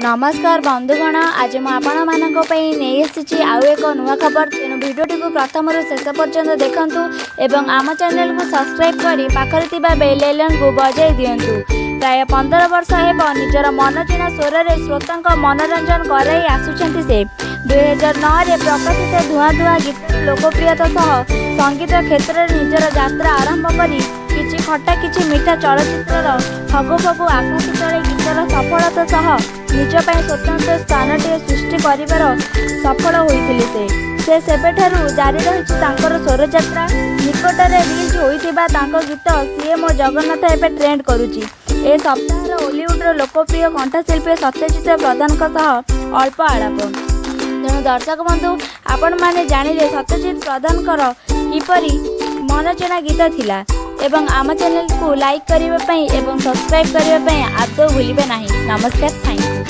ନମସ୍କାର ବନ୍ଧୁଗଣ, ଆଜି ମୁଁ ଆପଣମାନଙ୍କ ପାଇଁ ନେଇ ଆସିଛି ଆଉ ଏକ ନୂଆ ଖବର। ତେଣୁ ଭିଡ଼ିଓଟିକୁ ପ୍ରଥମରୁ ଶେଷ ପର୍ଯ୍ୟନ୍ତ ଦେଖନ୍ତୁ ଏବଂ ଆମ ଚ୍ୟାନେଲକୁ ସବସ୍କ୍ରାଇବ୍ କରି ପାଖରେ ଥିବା ବେଲ୍ ଆଇକନ୍କୁ ବଜାଇ ଦିଅନ୍ତୁ। ପ୍ରାୟ 15 ବର୍ଷ ହେବ ନିଜର ମନକିଣା ସ୍ୱରରେ ଶ୍ରୋତାଙ୍କ ମନୋରଞ୍ଜନ କରାଇ ଆସୁଛନ୍ତି ସେ। 2009ରେ ପ୍ରକାଶିତ ଧୂଆଁ ଧୂଆଁ ଗୀତର ଲୋକପ୍ରିୟତା ସହ ସଙ୍ଗୀତ କ୍ଷେତ୍ରରେ ନିଜର ଯାତ୍ରା ଆରମ୍ଭ କରି କିଛି ଖଟା କିଛି ମିଠା ଚଳଚ୍ଚିତ୍ରର ଫଗୁ ଫଗୁ ଆକାଶ ତଳେ ଗୀତର ସଫଳତା ସହ ନିଜ ପାଇଁ ସ୍ୱତନ୍ତ୍ର ସ୍ଥାନଟିଏ ସୃଷ୍ଟି କରିବାର ସଫଳ ହୋଇଥିଲେ ସେ। ସେବେଠାରୁ ଜାରି ରହିଛି ତାଙ୍କର ସ୍ୱରଯାତ୍ରା। ନିକଟରେ ରିଲିଜ୍ ହୋଇଥିବା ତାଙ୍କ ଗୀତ ସିଏ ମୋ ଜଗନ୍ନାଥ ଏବେ ଟ୍ରେଣ୍ଡ କରୁଛି। ଏ ସପ୍ତାହର ଓଲିଉଡ଼ର ଲୋକପ୍ରିୟ କଣ୍ଠଶିଳ୍ପୀ ସତ୍ୟଜିତ ପ୍ରଧାନଙ୍କ ସହ ଅଳ୍ପ ଆଳାପ। ତେଣୁ ଦର୍ଶକ ବନ୍ଧୁ, ଆପଣମାନେ ଜାଣିଲେ ସତ୍ୟଜିତ ପ୍ରଧାନଙ୍କର କିପରି ମନଛୁଆଁ ଗୀତ ଥିଲା ଏବଂ ଆମ ଚ୍ୟାନେଲକୁ ଲାଇକ୍ କରିବା ପାଇଁ ଏବଂ ସବସ୍କ୍ରାଇବ୍ କରିବା ପାଇଁ ଆଦୌ ଭୁଲିବେ ନାହିଁ। ନମସ୍କାର, thank you.